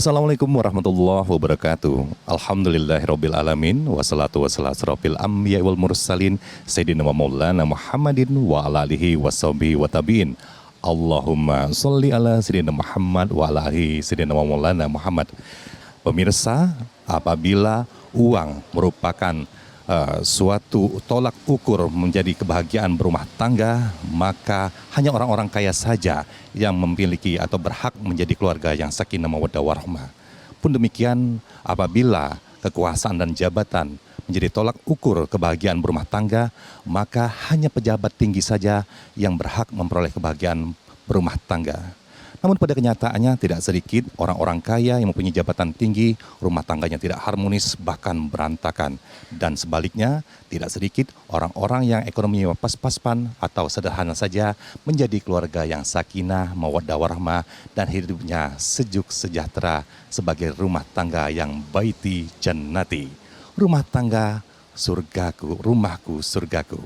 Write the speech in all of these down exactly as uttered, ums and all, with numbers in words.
Assalamualaikum warahmatullahi wabarakatuh. Alhamdulillahirabbil alamin, wassalatu wassalamu ala asyrafil anbiya wal mursalin, sayyidina wa maulana Muhammadin wa ala alihi wa sahbihi wa tabi'in. Allahumma sholli ala sayyidina Muhammad wa ala alihi sayyidina wa maulana Muhammad. Pemirsa, apabila uang merupakan eh, suatu tolak ukur menjadi kebahagiaan berumah tangga, maka hanya orang-orang kaya saja yang memiliki atau berhak menjadi keluarga yang sakinah mawaddah warahmah. Pun demikian, apabila kekuasaan dan jabatan menjadi tolak ukur kebahagiaan berumah tangga, maka hanya pejabat tinggi saja yang berhak memperoleh kebahagiaan berumah tangga. Namun pada kenyataannya tidak sedikit orang-orang kaya yang mempunyai jabatan tinggi, rumah tangganya tidak harmonis, bahkan berantakan. Dan sebaliknya, tidak sedikit orang-orang yang ekonominya pas-paspan atau sederhana saja menjadi keluarga yang sakinah, mawaddah warahmah, dan hidupnya sejuk sejahtera sebagai rumah tangga yang baiti jannati. Rumah tangga surgaku, rumahku surgaku.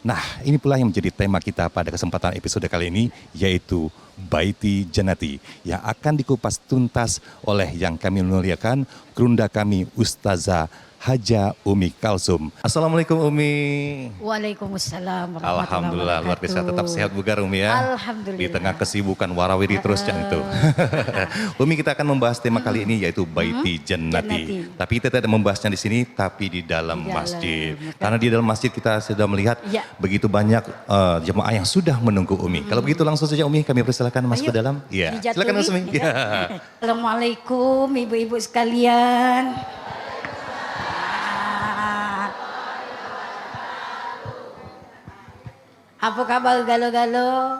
Nah, ini pula yang menjadi tema kita pada kesempatan episode kali ini, yaitu Baiti Jannati, yang akan dikupas tuntas oleh yang kami muliakan, Gurunda kami, Ustazah Haja Umi Kalsum. Assalamualaikum, Umi. Waalaikumsalam warahmatullahi Alhamdulillah, luar biasa. Wabarakatuh. Tetap sehat bugar, Umi, ya. Alhamdulillah. Di tengah kesibukan warawiri terus, cak itu. Umi, kita akan membahas tema kali ini, yaitu Baiti Jannati. Jannati. Tapi kita tidak membahasnya di sini, tapi di dalam masjid. Di dalam. Karena di dalam masjid kita sudah melihat begitu banyak, eh, jemaah yang sudah menunggu Umi. Kalau begitu langsung saja, Umi, kami persilakan masuk ke dalam. Iya. Silakan, Mas Umi. Iya. Assalamualaikum, ibu-ibu sekalian. Apa kabar galo-galo?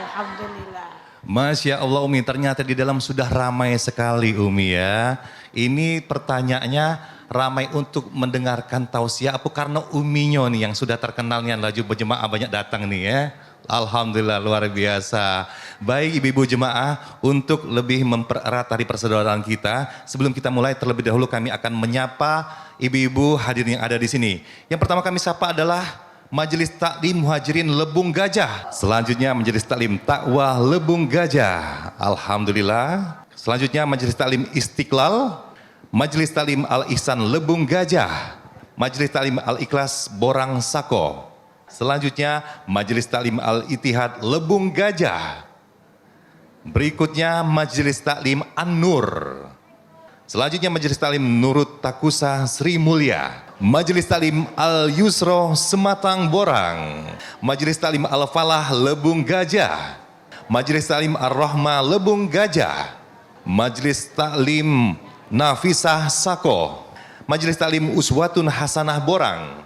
Alhamdulillah. Masya Allah, Umi, ternyata di dalam sudah ramai sekali, Umi, ya. Ini pertanyaannya ramai untuk mendengarkan tausiah apa karena uminyo nih yang sudah terkenal nih, laju berjemaah banyak datang nih, ya. Alhamdulillah, luar biasa. Baik, ibu-ibu jemaah, untuk lebih mempererat tali persaudaraan kita, sebelum kita mulai, terlebih dahulu kami akan menyapa ibu-ibu hadirin yang ada di sini. Yang pertama kami sapa adalah Majelis Taklim Muhajirin Lebung Gajah. Selanjutnya Majelis Taklim Takwah Lebung Gajah. Alhamdulillah. Selanjutnya Majelis Taklim Istiqlal, Majelis Taklim Al Ihsan Lebung Gajah, Majelis Taklim Al Ikhlas Borang Sako. Selanjutnya Majelis Taklim Al Ittihad Lebung Gajah. Berikutnya Majelis Taklim An-Nur. Selanjutnya Majelis Taklim Nurut Takusa Sri Mulia. Majelis Taklim Al Yusro Sematang Borang. Majelis Taklim Al Falah Lebung Gajah. Majelis Taklim Ar Rahmah Lebung Gajah. Majelis Taklim Nafisah Sako. Majelis Taklim Uswatun Hasanah Borang.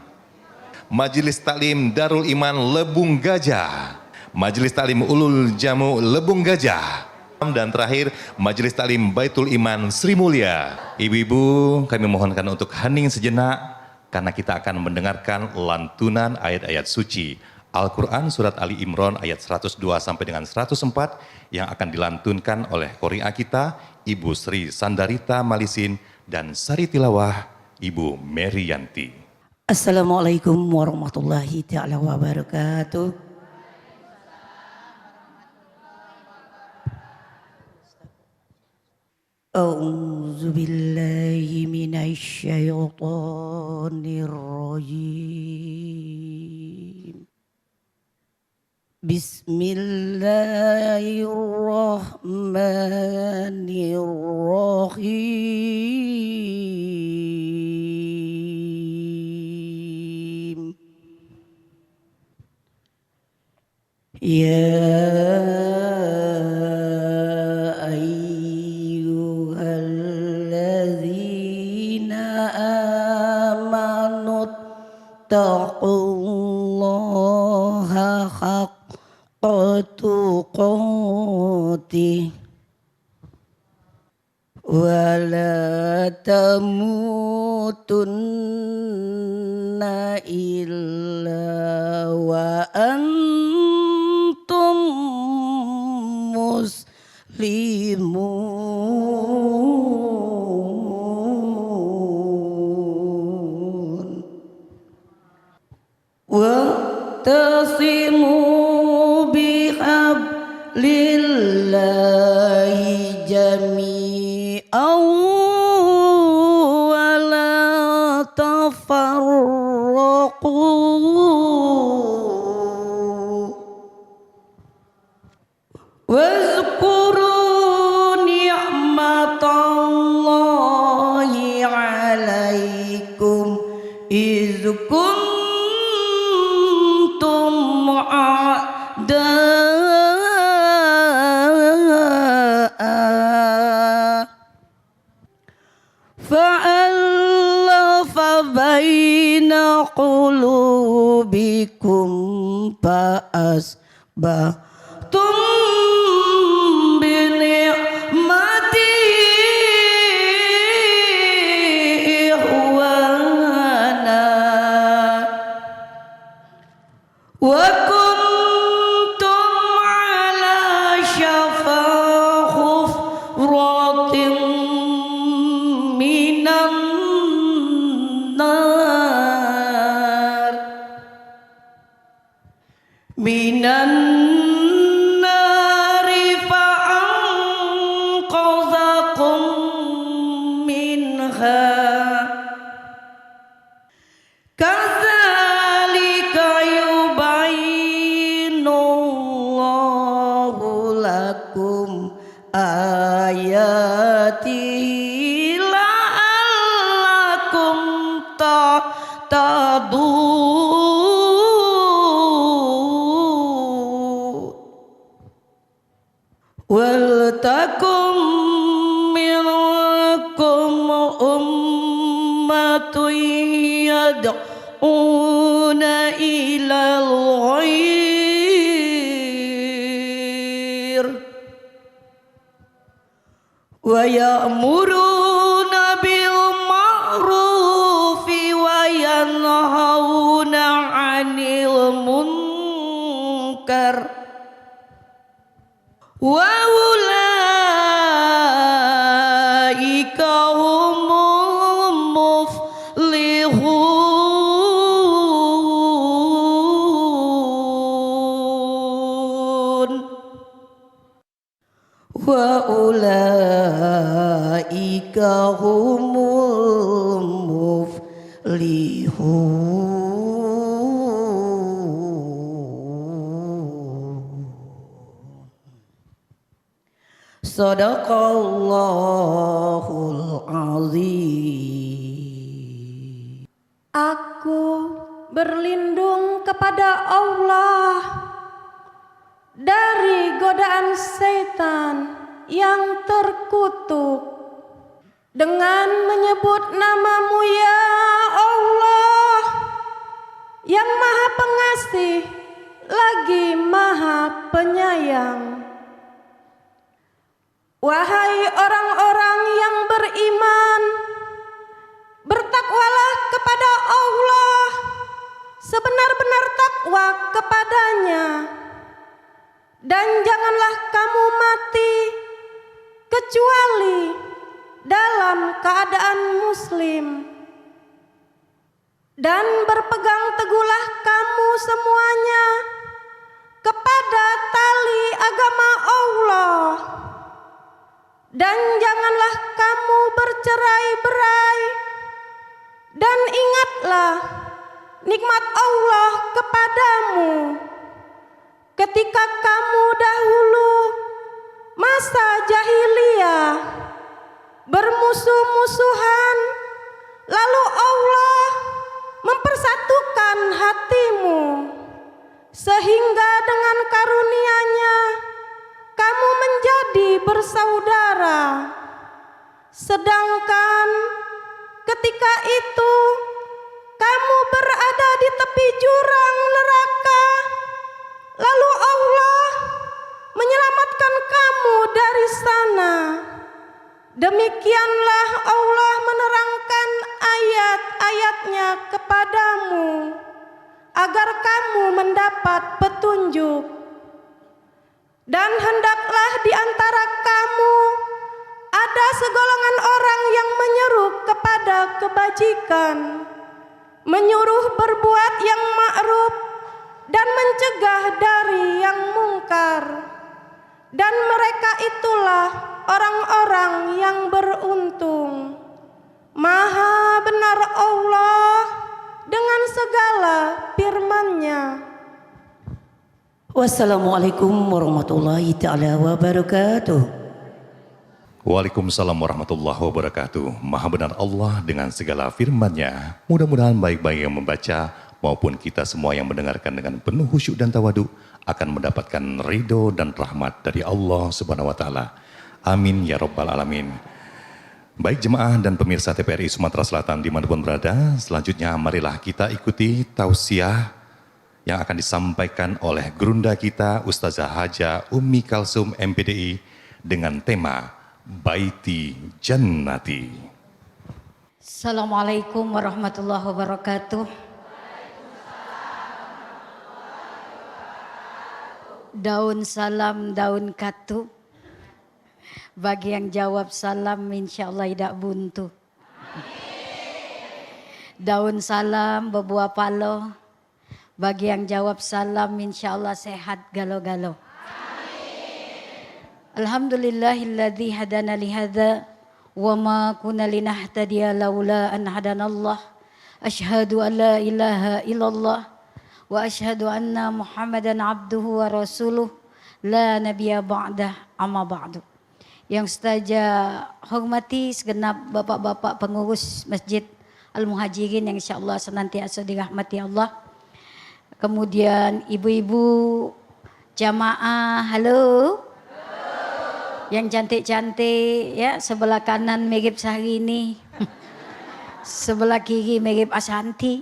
Majelis Taklim Darul Iman Lebung Gajah, Majelis Taklim Ulul Jamu Lebung Gajah, dan terakhir Majelis Taklim Baitul Iman Sri Mulia. Ibu-ibu, kami mohonkan untuk hening sejenak karena kita akan mendengarkan lantunan ayat-ayat suci Al-Quran surat Ali Imran ayat seratus dua sampai dengan seratus empat yang akan dilantunkan oleh Qori'ah kita, Ibu Sri Sandarita Malisin, dan Sari Tilawah, Ibu Merianti. Assalamualaikum warahmatullahi taala wabarakatuh. A'udzu billahi minasy syaithanir rajim. Bismillahirrahmanirrahim. Ya ayyuhalladzina amanu taqullaha haqqa tuqatih wa la tamutunna illa wa antum muslimun. Wa'tasimu bihablillahi تفرقوا. واذكروا نعمة الله عليكم إذ كنتم أعداء فألف بين قلوبكم فأصبحتم بنعمته إخوانا وكنتم على شفا حفرة من النار، من النار فأنقذكم منها. كذلك يبين الله لكم آياته لعلكم تهتدون. ولتكن منكم أمة يدعون إلى الخير ويأمرون بالمعروف وينهون عن المنكر وأولئك هم المفلحون. وأولئك هم المفلحون. صدق الله العظيم. Aku berlindung kepada Allah dari godaan setan yang terkutuk. Dengan menyebut nama-Mu, ya Allah, yang Maha Pengasih lagi Maha Penyayang. Wahai orang-orang yang beriman, bertakwalah kepada Allah sebenar-benar takwa kepada-Nya. Dan janganlah kamu mati kecuali dalam keadaan muslim. Dan berpegang teguhlah kamu semuanya kepada tali agama Allah. Dan janganlah kamu bercerai-berai. Dan ingatlah nikmat Allah kepadamu ketika kamu dahulu, masa jahiliyah, bermusuh-musuhan, lalu Allah mempersatukan hatimu, sehingga dengan karunia-Nya kamu menjadi bersaudara. Sedangkan ketika itu kamu berada di tepi jurang neraka, lalu Allah menyelamatkan kamu dari sana. Demikianlah Allah menerangkan ayat-ayat-Nya kepadamu, agar kamu mendapat petunjuk. Dan hendaklah di antara kamu ada segolongan orang yang menyeru kepada kebajikan, menyuruh berbuat yang ma'ruf, dan mencegah dari yang mungkar. Dan mereka itulah orang-orang yang beruntung. Maha benar Allah firman-Nya. Wassalamualaikum warahmatullahi taala wabarakatuh. Waalaikumsalam warahmatullahi wabarakatuh. Maha benar Allah dengan segala firman-Nya. Mudah-mudahan baik-baik yang membaca maupun kita semua yang mendengarkan dengan penuh khusyuk dan tawaduk akan mendapatkan ridho dan rahmat dari Allah Subhanahu wa Taala. Amin ya Rabbal Alamin. Baik jemaah dan pemirsa T V R I Sumatera Selatan dimanapun berada, selanjutnya marilah kita ikuti tausiah yang akan disampaikan oleh Gurunda kita Ustazah Haja Ummi Kalsum M P D I dengan tema Baiti Jannati. Assalamualaikum warahmatullahi wabarakatuh. Daun salam, daun katu. Bagi yang jawab salam, insyaallah idak buntu. Daun salam bebuah palo. Bagi yang jawab salam, insyaallah sehat galo-galo. Alhamdulillahilladzi hadana lihadza wa ma kunna linahtadiya laula an hadanallah. Asyhadu an la ilaha illallah wa asyhadu anna Muhammadan abduhu wa rasuluh la nabiyya ba'dah, amma ba'du. Yang ustazah hormati segenap bapak-bapak pengurus Masjid Al-Muhajirin yang insyaallah senantiasa dirahmati Allah. Kemudian ibu-ibu jamaah, halo. Yang cantik-cantik ya, sebelah kanan mirip Syahrini. Sebelah kiri mirip Ashanti.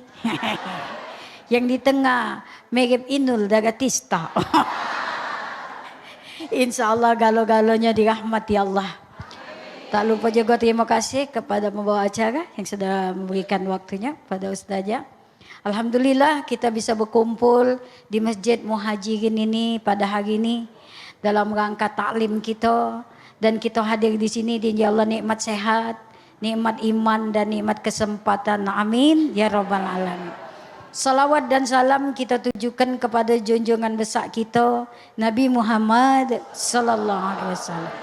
Yang di tengah mirip Inul Daratista. Insyaallah galo-galonya dirahmati Allah. Tak lupa juga terima kasih kepada pembawa acara yang sudah memberikan waktunya pada ustazah. Alhamdulillah kita bisa berkumpul di Masjid Muhajirin ini pada hari ini dalam rangka taklim kita dan kita hadir di sini di Allah nikmat sehat, nikmat iman dan nikmat kesempatan. Amin ya rabbal alamin. Salawat dan salam kita tujukan kepada junjungan besar kita Nabi Muhammad sallallahu alaihi wasallam.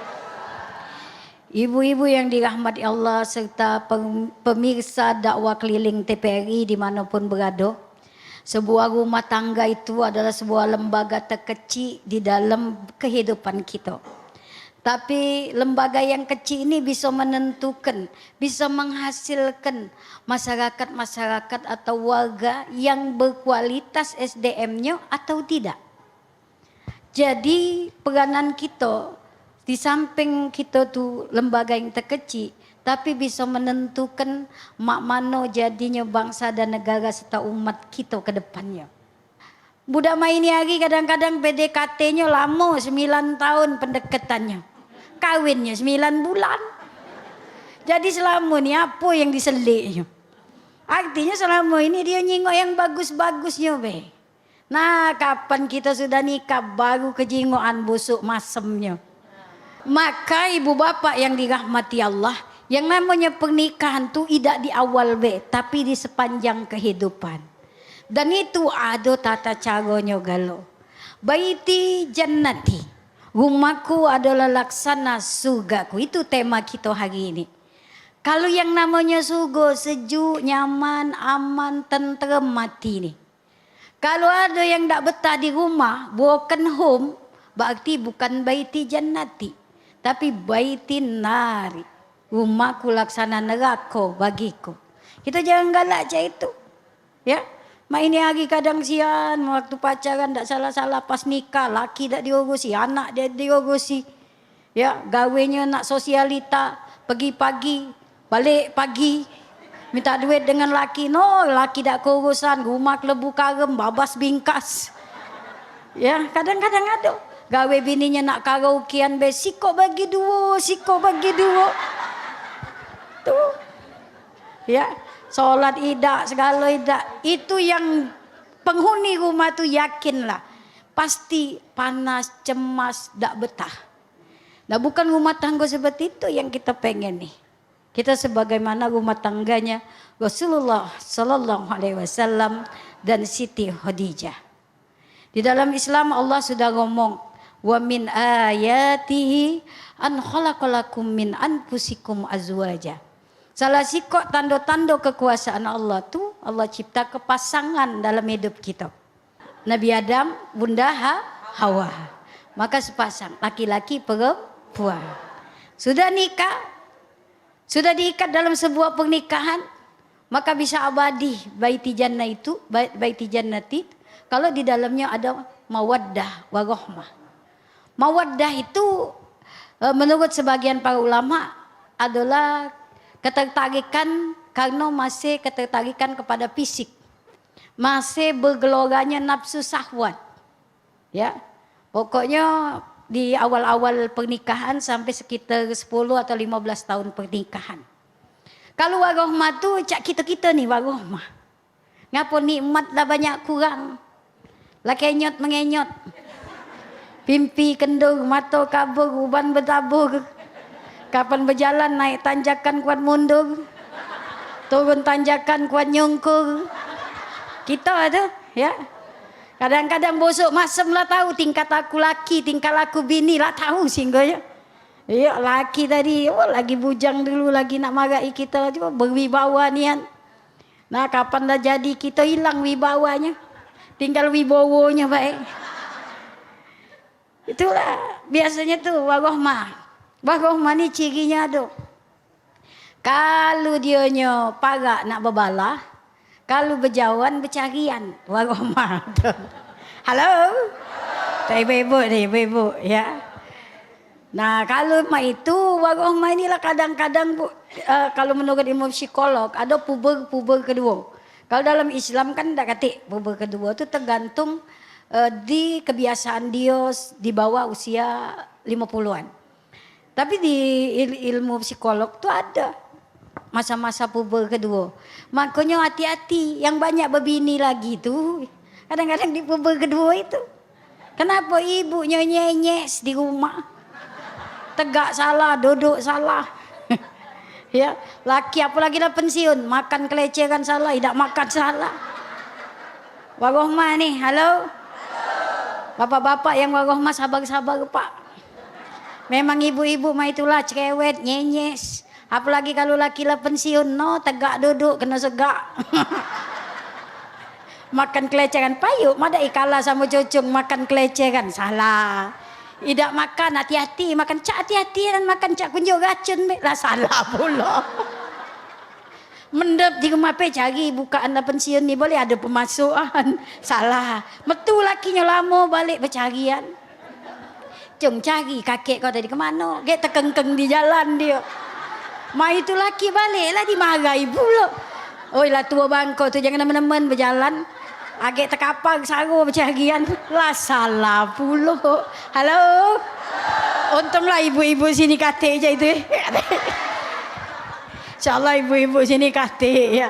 Ibu-ibu yang dirahmati Allah serta pem-, pemirsa dakwah keliling T V R I di mana pun berada, sebuah rumah tangga itu adalah sebuah lembaga terkecil di dalam kehidupan kita. Tapi lembaga yang kecil ini bisa menentukan, bisa menghasilkan masyarakat-masyarakat atau warga yang berkualitas S D M-nya atau tidak. Jadi, peranan kita, di samping kita tu lembaga yang terkecil, tapi bisa menentukan mak mano jadinyo bangsa dan negara serta umat kita ke depannyo. Budak maini hari kadang-kadang P D K T-nyo lamo, sembilan tahun pendeketannyo. Kawinnyo sembilan bulan. Jadi selamo ni apo yang diseliknyo? Artinyo selamo ini dio nyingok yang bagus-bagusnyo be. Nah, kapan kita sudah nikah, baru kejingokan busuk masemnyo. Maka ibu bapak yang dirahmati Allah, yang namanya pernikahan tu idak di awal be, tapi di sepanjang kehidupan. Dan itu ado tata caronyo galo. Baiti jannati, rumahku adalah laksana surgaku. Itu tema kita hari ini. Kalau yang namanya surga, sejuk, nyaman, aman, tentrem hati ni. Kalu ado yang dak betah di rumah, broken home, berarti bukan baiti jannati, tapi baiti nari. Rumahku laksana neraka bagiku. Kita jangan galak cak itu. Ya, mak ini hari kadang sian, waktu pacaran dak salah-salah, pas nikah, laki dak diurusi, anak dak diurusi. Ya, gawenyo nak sosialita, pagi-pagi, balek pagi, minta duit dengan laki. No, laki dak keurusan, rumah kelebu karem, babas bingkas. Ya, kadang-kadang ado. Gawe bininyo nak karaokean be, sikok bagi duo, sikok bagi duo. Tu. Ya, solat idak, segalo idak. Itu yang penghuni rumah tu yakinlah. Pasti panas, cemas, dak betah. Nah, bukan rumah tangga seperti itu yang kita pengen nih. Kita sebagaimana rumah tangganya Rasulullah sallallahu alaihi wasallam dan Siti Khadijah. Di dalam Islam Allah sudah ngomong, "Wa min ayatihi an khalaqalakum min anfusikum azwaja." Salah sikok tando-tando kekuasaan Allah tu Allah ciptake pasangan dalam hidup kito. Nabi Adam, Bunda Ha-, Hawa. Maka sepasang, laki-laki perempuan. Sudah nikah, sudah diikat dalam sebuah pernikahan, maka bisa abadi baiti jannah itu, bai-, baiti jannati, kalau di dalamnya ada mawaddah warahmah. Mawaddah itu, eh, menurut sebagian para ulama, adalah ketertarikan karena masih ketertarikan kepada fisik. Masih bergeloranya nafsu syahwat. Ya. Pokoknya di awal-awal pernikahan sampai sekitar sepuluh atau lima belas tahun pernikahan. Kalau warahmah tu cak kita-kita ni warahmah. Ngapo nikmat dah banyak kurang. Lah kenyot mengenyot. Pimpi kendur, mato kabur, uban betabur. Kapan bejalan naik tanjakan kuat mundur. Turun tanjakan kuat nyungkur. Kita tu, ya. Kadang-kadang bosok masem lah tahu tingkat aku laki, tingkat aku bini lah tahu singgonya. Iya, laki tadi, oh, lagi bujang dulu, lagi nak marai kita, cuba berwibawa nian. Nah, kapan dah jadi kita hilang wibawanya. Tinggal wibawanya bae. Itulah biasanya tu warohmah. Warohmah ni cirinya tu. Kalu dionyo parak nak bebalah, kalu bejaoan becarian. Warohmah tu. Halo? Tak ibu-ibu ni, ibu-ibu, ya. Nah, kalu mak itu, warohmah inilah kadang-kadang, Bu, eh, kalu menurut ilmu psikolog, ada puber-puber kedua. Kalu dalam Islam kan dak katik puber kedua tu tergantung, eh, di kebiasaan dia s-, di bawah usia lima puluhan. Tapi di il-, ilmu psikolog tu ada masa-masa puber kedua. Makonyo hati-hati, yang banyak bebini lagi tu kadang-kadang di puber kedua itu. Kenapa ibunyo nyenyes di rumah? Tegak salah, duduk salah. Ya, laki apalagi lah pensiun, makan kelecehan salah, idak makan salah. Warohmah ni, halo? Bapak-bapak yang warohmah sabar-sabar, Pak. Memang ibu-ibu mah itulah cerewet, nyenyes. Apalagi kalu laki lah pensiun, no, tegak duduk kena segak. Makan kelecehan, payuk madak ikala samo cucung makan kelecehan. Salah. Idak makan, hati-hati makan, cak hati-hati dan makan cak kunjuk racun be. Lah salah pulo. Mendep di rumah pe cari bukaan lah pensiun ni, boleh ada pemasukan. Salah. Metu lakinyo lamo balek becarian. Cung cari kakek kau tadi ke mano? Gek tekengkeng di jalan dio. Mai tu laki balek lah dimarai pulo. Oi lah tuo bangko tu jangan nemen-nemen bejalan. Agek tekapar saro becarian. Lah salah pulo. Halo. Untunglah ibu-ibu sini katik je itu, eh. Insyaallah ibu-ibu sini katik ya.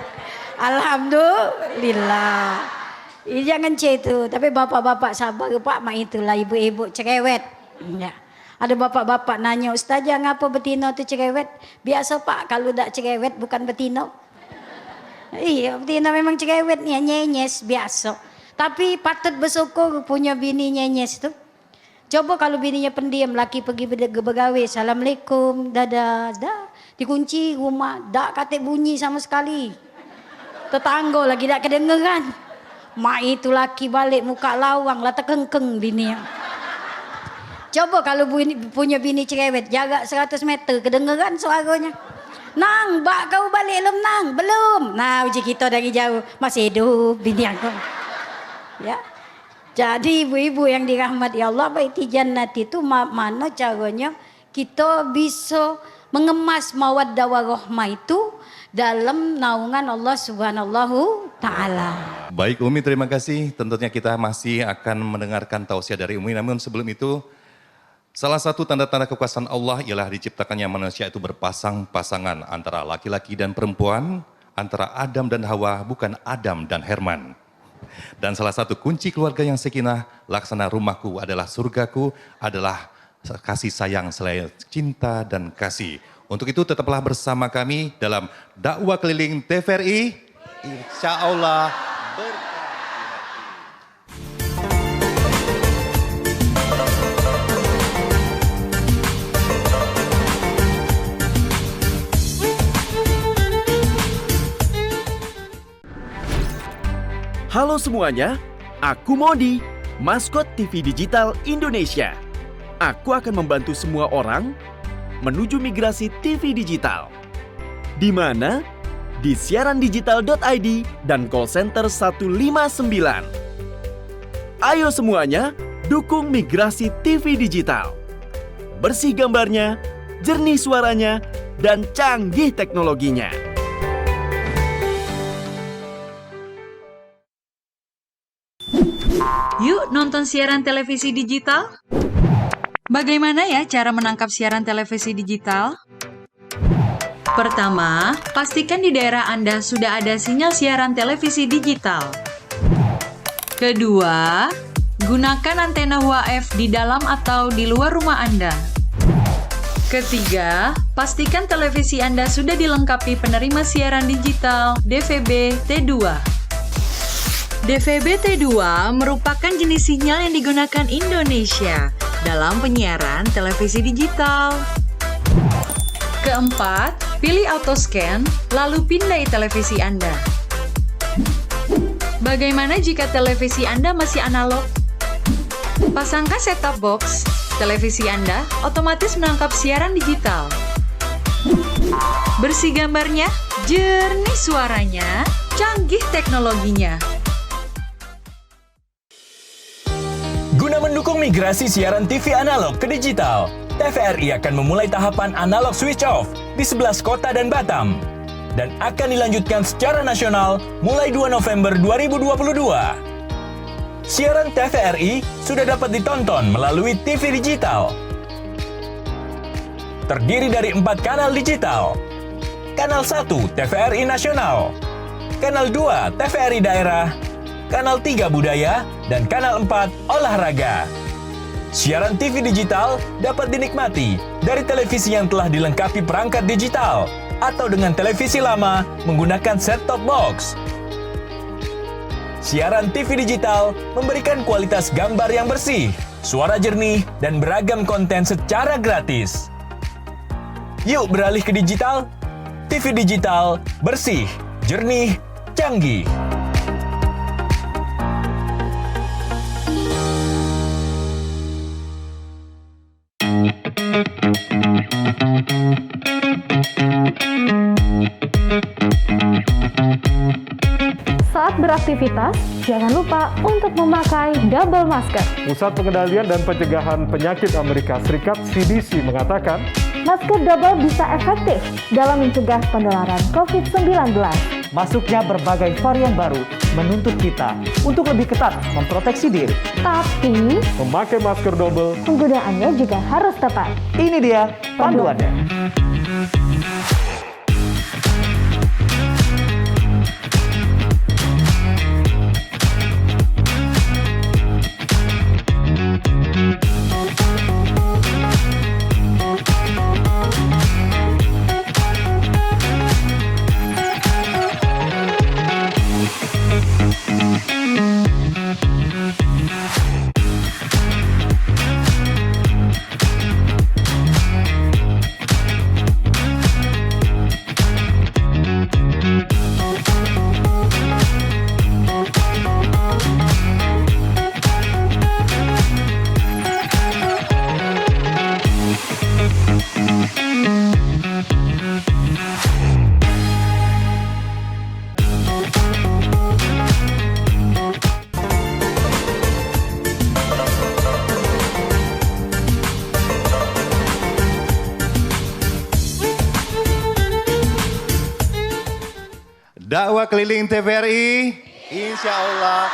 Alhamdulillah. Ih, jangan cak itu. Tapi bapak-bapak sabar, Pak, mak itulah ibu-ibu cerewet. Ya. Ada bapak-bapak nanyo, "Ustazah, ngapo betino tu cerewet?" Biaso, Pak, kalu dak cerewet bukan betino. Iya, betino memang cerewet ni, nyenyes, biaso. Tapi patut bersyukur punyo bini nyenyes tu. Coba kalu bininyo pendiam, laki pergi bede-, begawe, "Assalamualaikum, dadah, dah." Dikunci rumah, dak katek bunyi samo sekali. Tetanggo lagi dak kedengeran. Mak itu laki balek muka lawang, lah tekengkeng bini. Coba kalu bini, punyo bini cerewet, jarak seratus meter, kedengeran suaronyo. "Nang, bak kau balek lom, Nang?" "Belum." Nah, uji kito dari jauh, "Masih idup bini aku." Ya. Jadi ibu-ibu yang dirahmati Allah, baik tijan nanti tu ma-, mano caronyo kito biso mengemas mawaddah warahmah itu dalam naungan Allah Subhanahu Taala. Baik, Umi, terima kasih. Tentunya kita masih akan mendengarkan tausiah dari Umi. Namun sebelum itu, salah satu tanda-tanda kekuasaan Allah ialah diciptakannya manusia itu berpasang-pasangan antara laki-laki dan perempuan, antara Adam dan Hawa, bukan Adam dan Herman. Dan salah satu kunci keluarga yang sakinah, laksana rumahku adalah surgaku, adalah kasih sayang selain cinta dan kasih. Untuk itu tetaplah bersama kami dalam dakwah keliling T V R I. Insya Allah berkah di hati. Halo semuanya, aku Modi, maskot T V digital Indonesia. Aku akan membantu semua orang menuju migrasi T V digital. Di mana? Di siaran digital dot I D dan call center satu lima sembilan. Ayo semuanya, dukung migrasi T V digital. Bersih gambarnya, jernih suaranya, dan canggih teknologinya. Yuk nonton siaran televisi digital. Bagaimana ya cara menangkap siaran televisi digital? Pertama, pastikan di daerah Anda sudah ada sinyal siaran televisi digital. Kedua, gunakan antena H U A F di dalam atau di luar rumah Anda. Ketiga, pastikan televisi Anda sudah dilengkapi penerima siaran digital D V B T dua. D V B T dua merupakan jenis sinyal yang digunakan Indonesia dalam penyiaran televisi digital. Keempat, pilih auto scan, lalu pindai televisi Anda. Bagaimana jika televisi Anda masih analog? Pasangkan set-top box, televisi Anda otomatis menangkap siaran digital. Bersih gambarnya, jernih suaranya, canggih teknologinya. Guna mendukung migrasi siaran T V analog ke digital, T V R I akan memulai tahapan analog switch off di sebelas kota dan Batam, dan akan dilanjutkan secara nasional mulai dua November dua ribu dua puluh dua. Siaran T V R I sudah dapat ditonton melalui T V digital. Terdiri dari empat kanal digital. Kanal satu T V R I Nasional, Kanal dua T V R I Daerah, Kanal tiga Budaya, dan Kanal empat Olahraga. Siaran T V digital dapat dinikmati dari televisi yang telah dilengkapi perangkat digital atau dengan televisi lama menggunakan set-top box. Siaran T V digital memberikan kualitas gambar yang bersih, suara jernih, dan beragam konten secara gratis. Yuk beralih ke digital. T V digital, bersih, jernih, canggih. Saat beraktivitas, jangan lupa untuk memakai double masker. Pusat Pengendalian dan Pencegahan Penyakit Amerika Serikat, C D C, mengatakan, masker double bisa efektif dalam mencegah penularan covid sembilan belas. Masuknya berbagai varian baru menuntut kita untuk lebih ketat memproteksi diri. Tapi, memakai masker double, penggunaannya juga harus tepat. Ini dia panduannya. Dakwah Keliling T V R I, insya Allah.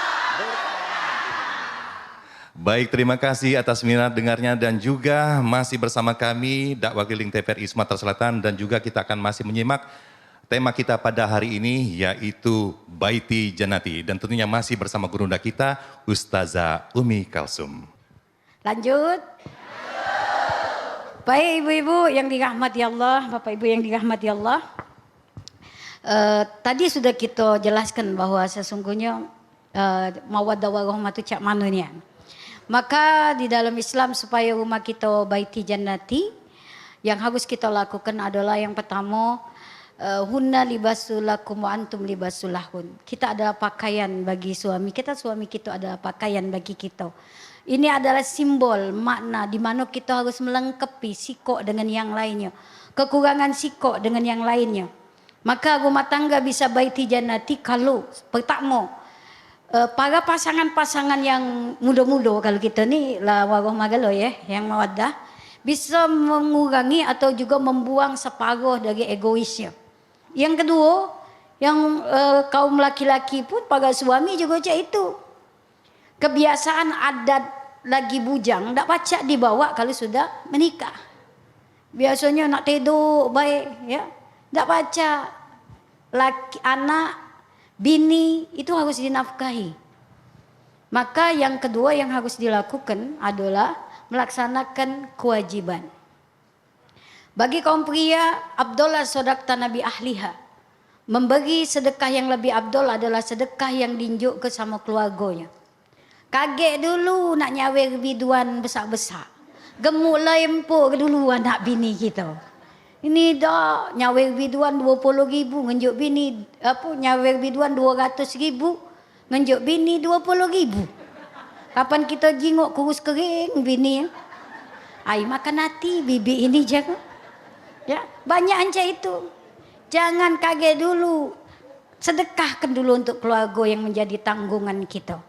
Baik, terima kasih atas minat dengarnya dan juga masih bersama kami Dakwah Keliling T V R I Sumatera Selatan, dan juga kita akan masih menyimak tema kita pada hari ini, yaitu Baiti Jannati, dan tentunya masih bersama gurunda kita, Ustazah Umi Kalsum. Lanjut. Baik, ibu-ibu yang dirahmati Allah, bapak ibu yang dirahmati Allah. Eh, tadi sudah kita jelaskan bahwa sesungguhnya, eh, mawaddah warahmah tu cak mano nian. Maka di dalam Islam, supaya rumah kita baiti jannati, yang harus kita lakukan adalah yang pertama, Eh, hunna libasul lakum wa antum libasul lahun. Kita adalah pakaian bagi suami kita, suami kita adalah pakaian bagi kita. Ini adalah simbol makna di mana kita harus melengkapi sikok dengan yang lainnya, kekurangan sikok dengan yang lainnya. Maka rumah tangga bisa baiti jannati kalau, pertama, eh, para pasangan-pasangan yang muda-muda, kalau kita ni lah waroh magalo ya, yang mawaddah, bisa mengurangi atau juga membuang separuh dari egoisnya. Yang kedua, yang, eh, kaum laki-laki pun, para suami juga cak itu. Kebiasaan adat lagi bujang dak pacak dibawa kalau sudah menikah. Biasanya nak tedok bae, ya. Dak pacak. Laki, anak, bini itu harus dinafkahi. Maka yang kedua yang harus dilakukan adalah melaksanakan kewajiban. Bagi kaum pria, afdal sodakta nabi ahliha. Memberi sedekah yang lebih afdal adalah sedekah yang dinjuk ke sama keluarganya. Kagek dulu nak nyawer biduan besak-besak. Gemuk lah empuk dulu anak bini kita. Ini dah nyawer biduan dua puluh ribu, ngenjuk bini, apa, nyawer biduan dua ratus ribu, ngenjuk bini dua puluh ribu. Kapan kita jingok kurus kering bini, ya? Ai makan hati bibi ini jago. Ya, banyak ancak itu. Jangan kagek dulu. Sedekahkan dulu untuk keluarga yang menjadi tanggungan kita.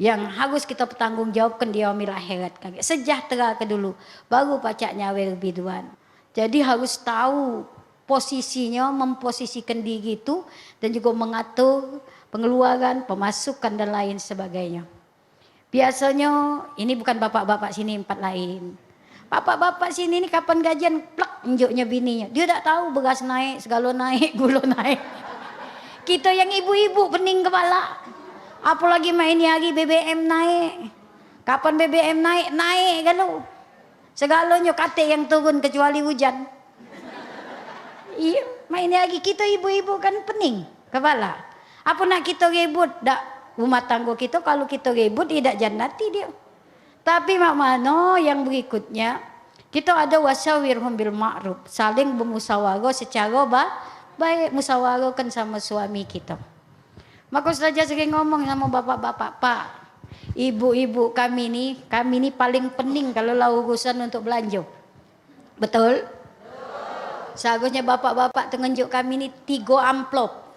Yang harus kita pertanggungjawabkan di yaumil akhirat. Kagek sejahtera ke dulu, baru pacak nyawer biduan. Jadi harus tahu posisinya, memposisikan diri itu dan juga mengatur pengeluaran, pemasukan dan lain sebagainya. Biasanya, ini bukan bapak-bapak sini, empat lain. Bapak-bapak sini ni kapan gajian, plek, enjuknya bininyo. Dia dak tahu beras naik, segalo naik, gulo naik. Kita yang ibu-ibu pening kepala. Apalagi mak ini hari B B M naik. Kapan B B M naik, naik galo. Segalonyo katek yang turun kecuali ujan. Iyo, mak ini hari kito ibu-ibu kan pening kepala. Apo nak kito ribut, dak rumah tanggo kito, kalu kito ribut, idak jannati dio. Tapi mak mano yang berikutnya, kito ado wasawirhum bil ma'ruf, saling bemusawaro secaro ba-, baik, musawarakan samo suami kito. Mako saja sering ngomong samo bapak-bapak, "Pak, ibu-ibu kami ni, kami ni paling pening kalu la urusan untuk belanjo." Betul? Seharusnya bapak-bapak tu ngenjuk kami ni tigo amplop.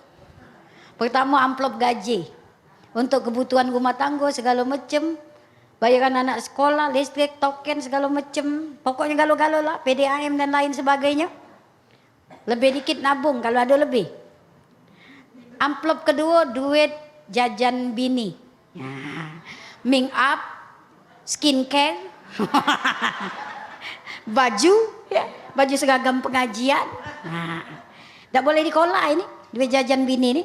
Pertamo amplop gaji. Untuk kebutuhan rumah tanggo segalo macem. Bayaran anak sekolah, listrik, token segalo macem. Pokoknyo galo-galo lah, P D A M dan lain sebagainyo. Lebih dikit nabung kalu ado lebih. Amplop keduo duit jajan bini. Nah, make up, skincare, baju, ya, baju seragam pengajian. Nah, dak boleh dikolak ini, duit jajan bini ni.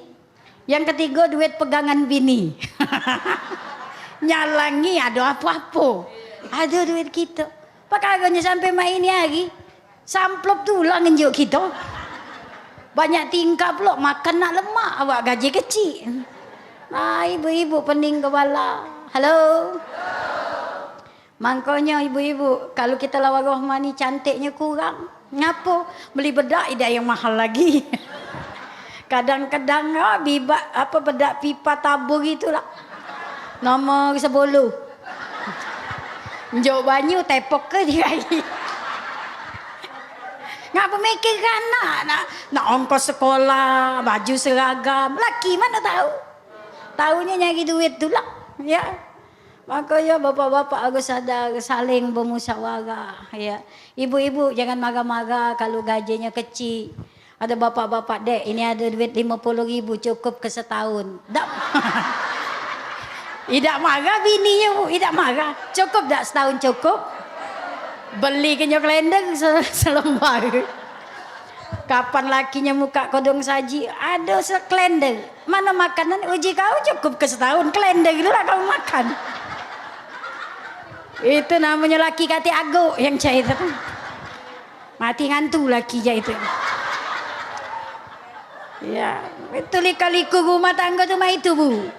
Yang ketigo, duit pegangan bini. Nyalangi ado apo-apo. Ado duit kito. Pekaronyo sampe mak ini hari. Samplop tulang ngenjuk kito. Banyak tingkah pulo, makan nak lemak, awak gaji kecik. Nah, ibu-ibu pening kepala. Halo. Mangkonyo ibu-ibu, kalu kito lawan rohmani cantiknyo kurang. Ngapo? Beli bedak idak yang mahal lagi. Kadang-kadang, ah, bibak, apo, bedak pipa tabur itulah. Nomor sepuluh. Njok banyu tepok ke dia. Ngapo mikir anak, nak, nak ongkos sekolah, baju seragam. Laki mano tahu? Tahunya nyari duit tu lah, ya. Maka ya bapak-bapak harus sadar, saling bermusyawarah, ya. Ibu-ibu jangan marah-marah kalu gajinyo kecik. Ado bapak-bapak, "Dek, ini ado duit limo puluh ribu, cukup ke setahun." Dak. Idak marah bininyo, Bu, idak marah. "Cukup dak setahun, cukup?" Beli kenyo kalender se-, selembar. Kapan lakinyo muka kodong saji, ado sekalender. "Mano makanan?" "Uji kau, cukup ke setahun, kalender dulu lah kau makan." Itu namonyo laki katik agok yang cak itu. Mati ngantu laki jak itu. Ya, itu lika-liku rumah tangga tu mah itu, Bu.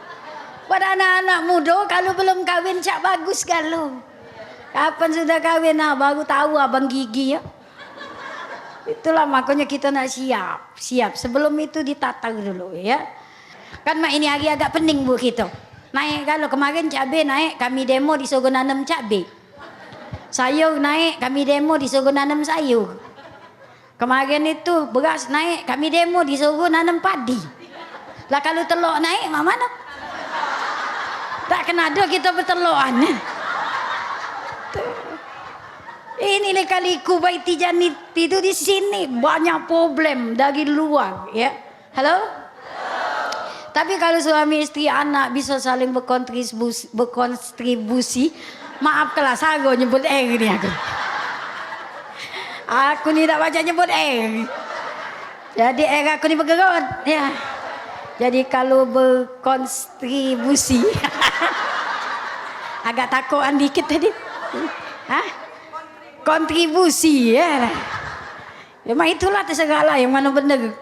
Pada anak-anak muda kalu belum kawin cak bagus galo. Kapan sudah kawin, nah, baru tahu abang gigi ya. Itulah makonyo kito nak siap, siap. Sebelum itu ditatar dulu, ya. Kan mak ini hari agak pening, Bu, kito. Naik galo, kemarin cabe naik, kami demo disuruh nanem cabe. Sayur naik, kami demo disuruh nanem sayur. Kemarin itu beras naik, kami demo disuruh nanem padi. Lah kalu telok naik, mak mano? Tak kena ado kito betelokan. Ini lika-liku Baiti Janiti tu di sini banyak problem dari luar, ya. Halo? Tapi kalu suami istri anak biso saling bekontribusi, bekontribusi, maafkanlah, saro nyebut R ni aku. Aku ni dak pacak nyebut R. Jadi R aku ni begerot, ya. Jadi kalu bekontribusi. Agak takutan dikit tadi. Hah? Kontribusi, ya. Ya, mak itulah, terserahlah yang mano bener.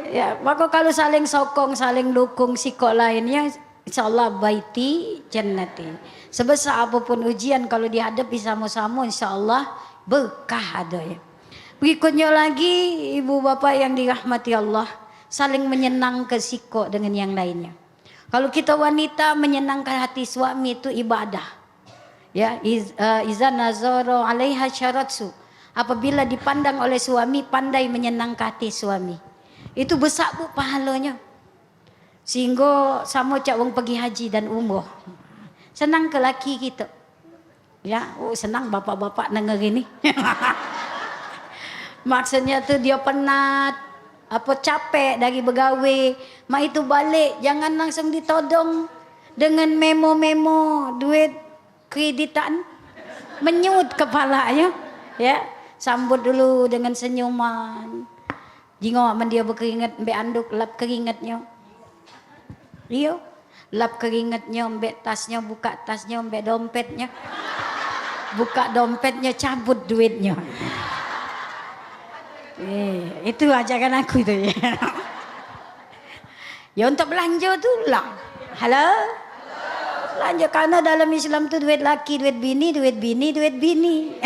Ya, mako kalu saling sokong, saling dukung sikok lain, ya, insyaallah baiti jannati. Sebesak apapun ujian, kalu dihadepi samo-samo, insyaallah berkah ado, ya. Berikutnyo lagi, ibu bapak yang dirahmati Allah, saling menyenangke sikok dengan yang lainnyo. Kalu kito wanita menyenangkan hati suami itu ibadah. Ya, iz, eh, iza nazara alaiha syaratsu. Apabila dipandang oleh suami, pandai menyenangkan hati suami. Itu besak, Bu, pahalonyo. Sehingga samo cak wong pergi haji dan umroh. Senang ke laki kito. Ya, oh, senang bapak-bapak denger ini. Maksudnya tu dia penat, apa, capek dari begawe. Mak itu balik, jangan langsung ditodong dengan memo-memo duit kreditan. Menyut kepalanya, ya. Sambut dulu dengan senyuman. Jingok men dio bekeringet, mbek anduk lap keringetnyo. Iyo. Lap keringetnyo, mbek tasnyo, buka tasnyo, mbek dompetnyo. Buka dompetnyo, cabut duitnyo. Eh, itu ajakan aku itu, ya. Ya, untuk belanjo tu lah. Halo? Belanjo, karena dalam Islam tu duit laki, duit bini, duit bini, duit bini.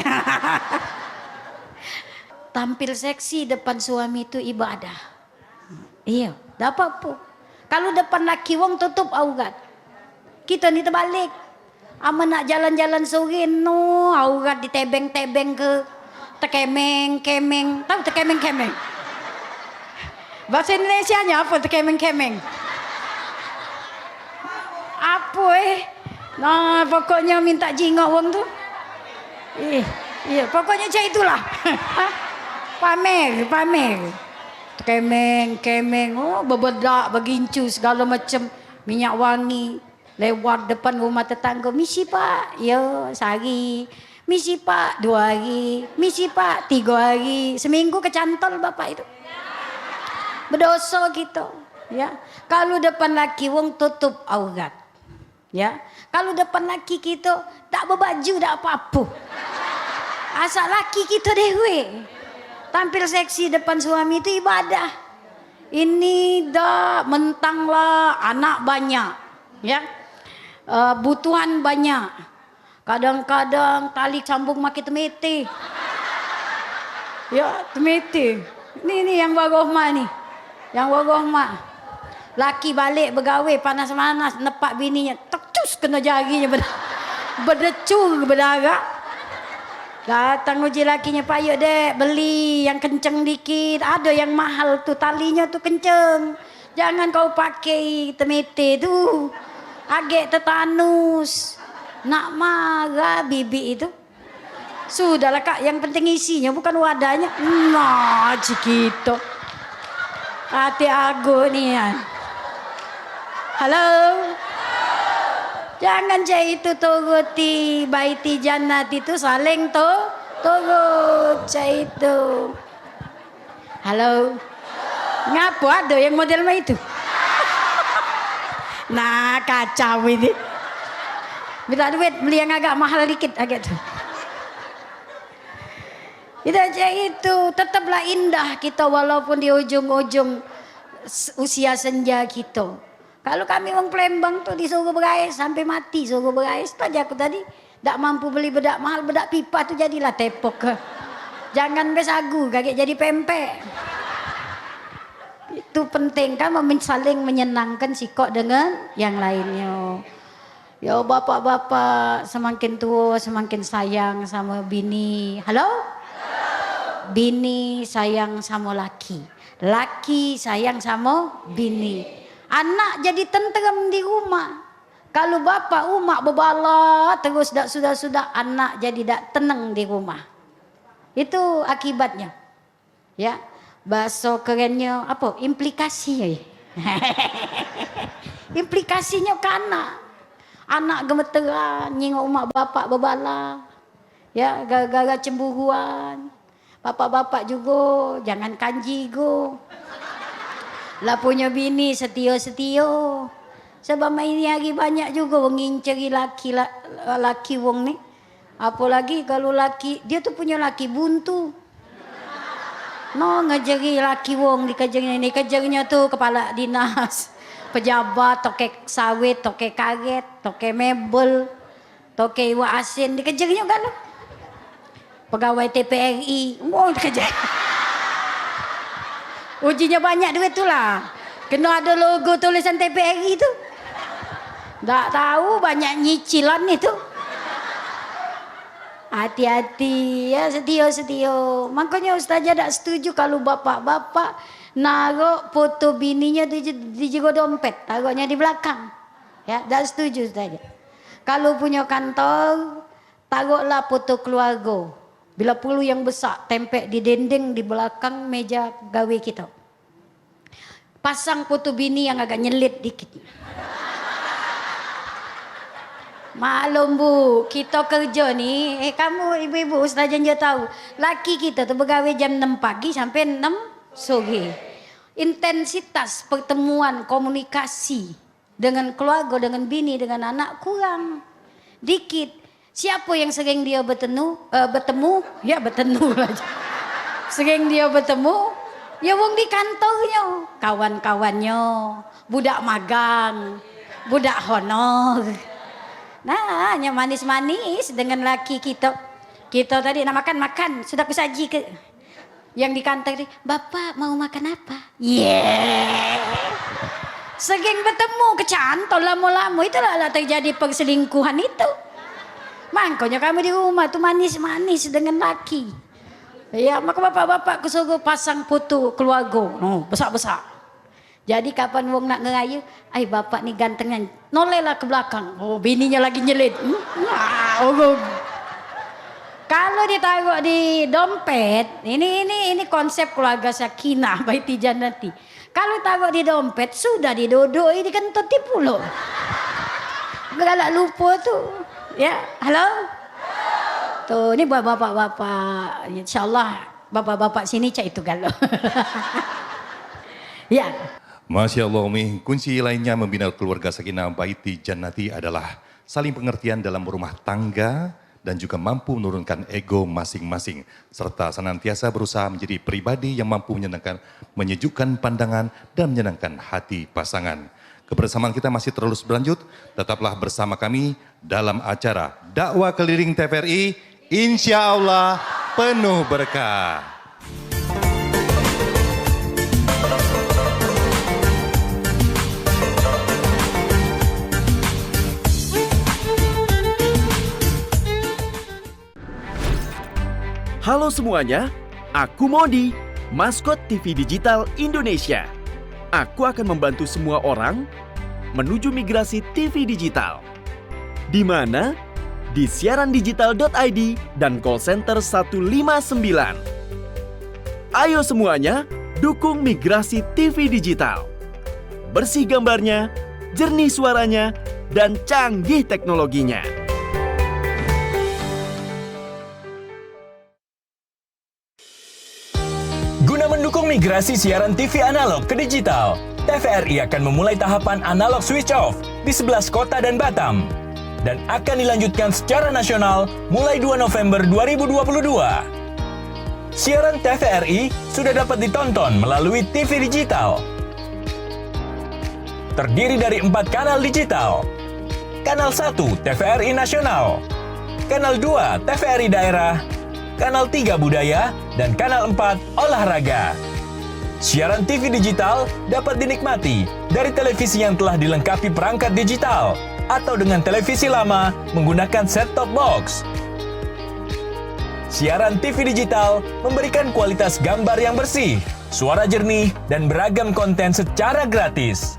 Tampil seksi depan suami tu ibadah. Iyo, dak apo-apo. Kalu depan laki wong tutup aurat. Kito ni tebalek. Amen nak jalan-jalan sore, no, aurat ditebeng-tebeng ke, tekemeng-kemeng. Tahu tekemeng-kemeng? Bahasa Indonesianyo apo tekemeng-kemeng? Apo, eh? Nah, pokoknyo minta jingok wong tu. Ih, iyo, pokoknyo cak itulah. Pamer, pamer. Tekemeng-kemeng, oh, bebedak, begincu, segalo macem. Minyak wangi. Lewat depan rumah tetanggo, "Misi, Pak." Yo, sehari. "Misi, Pak." Duo hari. "Misi, Pak." Tigo hari. Seminggu kecantol bapak itu. Bedoso kito, ya. Kalu depan laki wong tutup aurat. Ya. Kalu depan laki kito dak bebaju, dak apo-apo. Asal laki kito dewek. Tampil seksi depan suami itu ibadah. Ini dak mentang lah anak banyak. Ya. Eh, butuhan banyak. Kadang-kadang tali sambung make temete. Ya, temete. Ni, ni yang waroh mak ni. Yang waroh mak. Laki balek begawe panas-panas nepak bininyo. Tekcus keno jarinyo bed-, bedecur bedarah. Datang uji lakinyo, "Payuk, Dek, beli yang kenceng dikit. Ado yang mahal tu, talinyo tu kenceng." Jangan kau pakei temete tu. Agek tetanus. Nak marah bibik itu. Sudahlah, Kak, yang penting isinyo, bukan wadahnyo. Nah, cik itu. Ati agu nian. Halo? Jangan cak itu turuti, baiti jannat itu saling tu, turut cak itu. Halo. Ngapo ado yang model mak itu? Nah, kacau ini. Minta duit beli yang agak mahal dikit agak tu. Itu aja itu, tetaplah indah kita walaupun di ujung-ujung s-, usia senja kita. Kalu kami wong Palembang tu disuruh berais sampe mati, suruh berais. Tu aja aku tadi, dak mampu beli bedak mahal, bedak pipa tu jadilah tepok. Jangan be sagu, kagek jadi pempek. Itu penting kan, mem-, saling menyenangkan sikok dengan yang lainnyo. Yo, bapak-bapak semakin tuo, semakin sayang samo bini. Halo? Bini sayang samo laki. Laki sayang samo bini. Anak jadi tentrem di rumah. Kalu bapak umak bebala terus dak sudah-sudah, anak jadi dak tenang di rumah. Itu akibatnyo. Ya, bahaso kerennyo apo? Implikasi. Implikasinyo ke anak. Anak gemeteran nyingok umak bapak bebala. Ya, gara-gara cemburuan. Bapak-bapak jugo, jangan kanji go. Lah punyo bini setio-setio. Sebab ini hari banyak jugo wong nginceri laki, la-, laki wong ni. Apolagi kalu laki, dio tu punyo laki buntu. No, ngejeri laki wong, dikejeri ni, kejerinyo tu kepala dinas, pejabat, toke sawit, toke karet, toke mebel, toke iwak asin, dikejerinyo galo. Pegawai T P R I, wong dikejer. Ujinyo banyak duit tu lah. Keno ado logo tulisan T P R I tu. Dak tau banyak nyicilan itu. Hati-hati ya, setio-setio. Makonyo ustazah dak setuju kalu bapak-bapak narok foto bininyo di, di jero dompet, taroknyo di belakang. Ya, dak setuju ustazah. Kalu punyo kantor, taroklah foto keluargo. Bila perlu yang besak, tempek di dinding di belakang meja gawe kito. Pasang foto bini yang agak nyelit dikit. Maklum, Bu, kito kerjo ni, eh, kamu ibu-ibu, ustazah janjo tau. Laki kito tu begawe jam enam pagi sampe enam sore. Intensitas pertemuan, komunikasi dengan keluargo, dengan bini, dengan anak kurang. Dikit. Siapo yang sering dio betenu, eh, betemu? Ya, betenu lah. Sering dio betemu, ya wong di kantornyo, kawan-kawannyo, budak magang, budak honor. Nah, yang manis-manis dengan laki kito. Kito tadi nak makan, makan, sudah kusajike. Yang di kantor ni, "Bapak mau makan apa?" Ye. Sering betemu, kecantol lamo-lamo. Itulah lah terjadi perselingkuhan itu. Mangkonyo kamu di rumah tu manis-manis dengan laki. Ya, maka bapak-bapak kusuruh pasang foto keluargo. No, besak-besak. Jadi kapan wong nak ngerayu, "Ai, bapak ni ganteng nian." Nolehlah ke belakang. Oh, bininyo lagi nyelit. Hmm? Wah, ogog. Kalu ditarok di dompet, ini, ini, ini konsep keluarga sakinah, baiti jannati. Kalu tarok di dompet, sudah didodoi, dikentoti pulo. Galak lupo tu. Ya, halo? Tu, ni buat bapak-bapak. Insyaallah bapak-bapak sini cak itu galo. Ya. Masya Allah, Umi. Kunci lainnya membina keluarga sakinah baiti jannati adalah saling pengertian dalam berumah tangga dan juga mampu menurunkan ego masing-masing, serta senantiasa berusaha menjadi pribadi yang mampu menyenangkan, menyejukkan pandangan, dan menyenangkan hati pasangan. Kebersamaan kita masih terus berlanjut. Tetaplah bersama kami dalam acara Dakwah Keliling T V R I, insya Allah penuh berkah. Halo semuanya, aku Modi, maskot T V digital Indonesia. Aku akan membantu semua orang menuju migrasi T V digital. Di mana? Di siaran digital dot I D dan call center satu lima sembilan. Ayo semuanya, dukung migrasi T V digital. Bersih gambarnya, jernih suaranya, dan canggih teknologinya. Guna mendukung migrasi siaran T V analog ke digital, T V R I akan memulai tahapan analog switch off di sebelas kota dan Batam, dan akan dilanjutkan secara nasional mulai dua November dua ribu dua puluh dua. Siaran T V R I sudah dapat ditonton melalui T V digital, terdiri dari empat kanal digital. Kanal satu T V R I Nasional, Kanal dua T V R I Daerah, Kanal tiga Budaya, dan Kanal empat Olahraga. Siaran T V digital dapat dinikmati dari televisi yang telah dilengkapi perangkat digital atau dengan televisi lama menggunakan set-top box. Siaran T V digital memberikan kualitas gambar yang bersih, suara jernih, dan beragam konten secara gratis.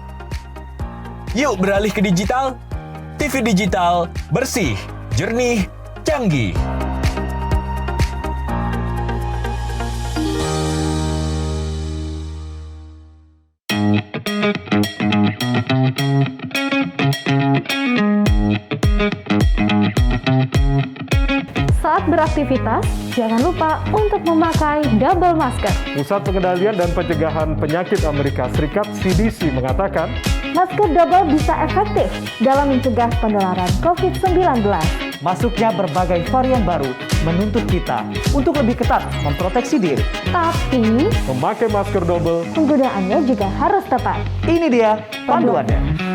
Yuk beralih ke digital. T V digital, bersih, jernih, canggih. Saat beraktivitas, jangan lupa untuk memakai double masker. Pusat Pengendalian dan Pencegahan Penyakit Amerika Serikat, C D C, mengatakan, masker double bisa efektif dalam mencegah penularan covid sembilan belas. Masuknya berbagai varian baru menuntut kita untuk lebih ketat memproteksi diri. Tapi, memakai masker double, penggunaannya juga harus tepat. Ini dia panduannya.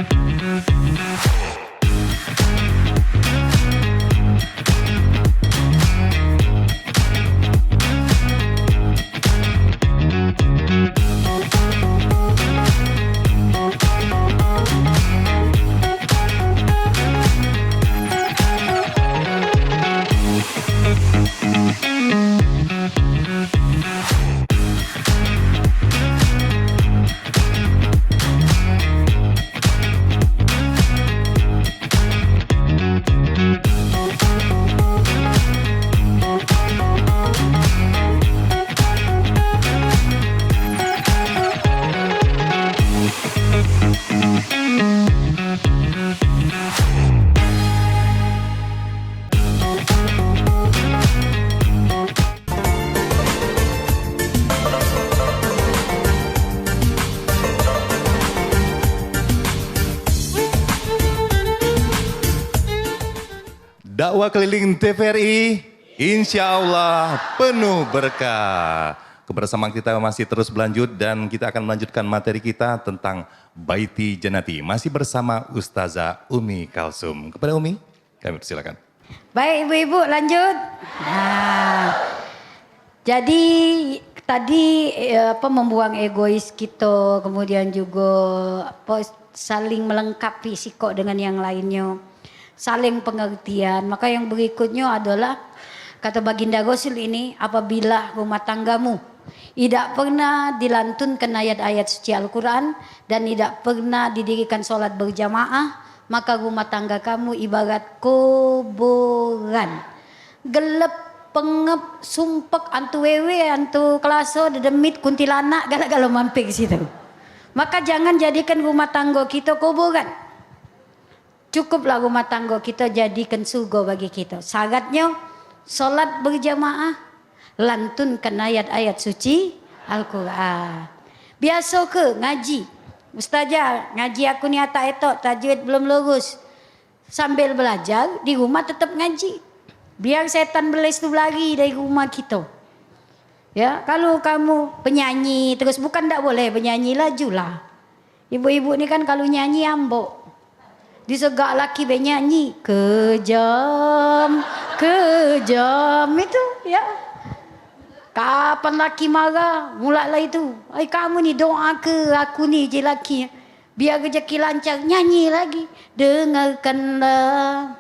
Dakwah keliling T V R I, insya Allah penuh berkah. Kebersamaan kita masih terus berlanjut dan kita akan melanjutkan materi kita tentang Baiti Janati. Masih bersama Ustazah Umi Kalsum. Kepada Umi, kami persilakan. Baik, ibu-ibu, lanjut. Nah, jadi tadi, eh, apa, membuang egois kita, kemudian juga apa, saling melengkapi sikok dengan yang lainnyo, saling pengertian. Maka yang berikutnyo adalah kata Baginda Rasul ini, apabila rumah tanggamu idak pernah dilantunkan ayat-ayat suci Al-Quran dan idak pernah didirikan solat berjamaah, maka rumah tangga kamu ibarat kuburan. Gelep, pengep, sumpek, antu wewe, antu kelaso, dedemit, kuntilanak, galak-galak mampir situ. Maka jangan jadikan rumah tangga kita kuburan. Cukuplah rumah tangga kita jadikan surga bagi kita. Syaratnya, solat berjamaah, lantunkan ayat-ayat suci Al-Quran. Biasa ke ngaji? Ustazah, ngaji aku ni atak etok, tajwid belum lurus. Sambil belajar, di rumah tetap ngaji. Biar setan belis tu belari dari rumah kita. Ya, kalau kamu penyanyi terus, bukan ndak boleh penyanyi, lajulah. Ibu-ibu ni kan kalau nyanyi ambok. Disegak laki be nyanyi, "Kejam, kejam," itu, ya. Kapan laki marah, mulaklah itu. "Ai, kamu ni doa ke aku ni," je laki. Biar rezeki lancar, nyanyi lagi. "Dengarkanlah,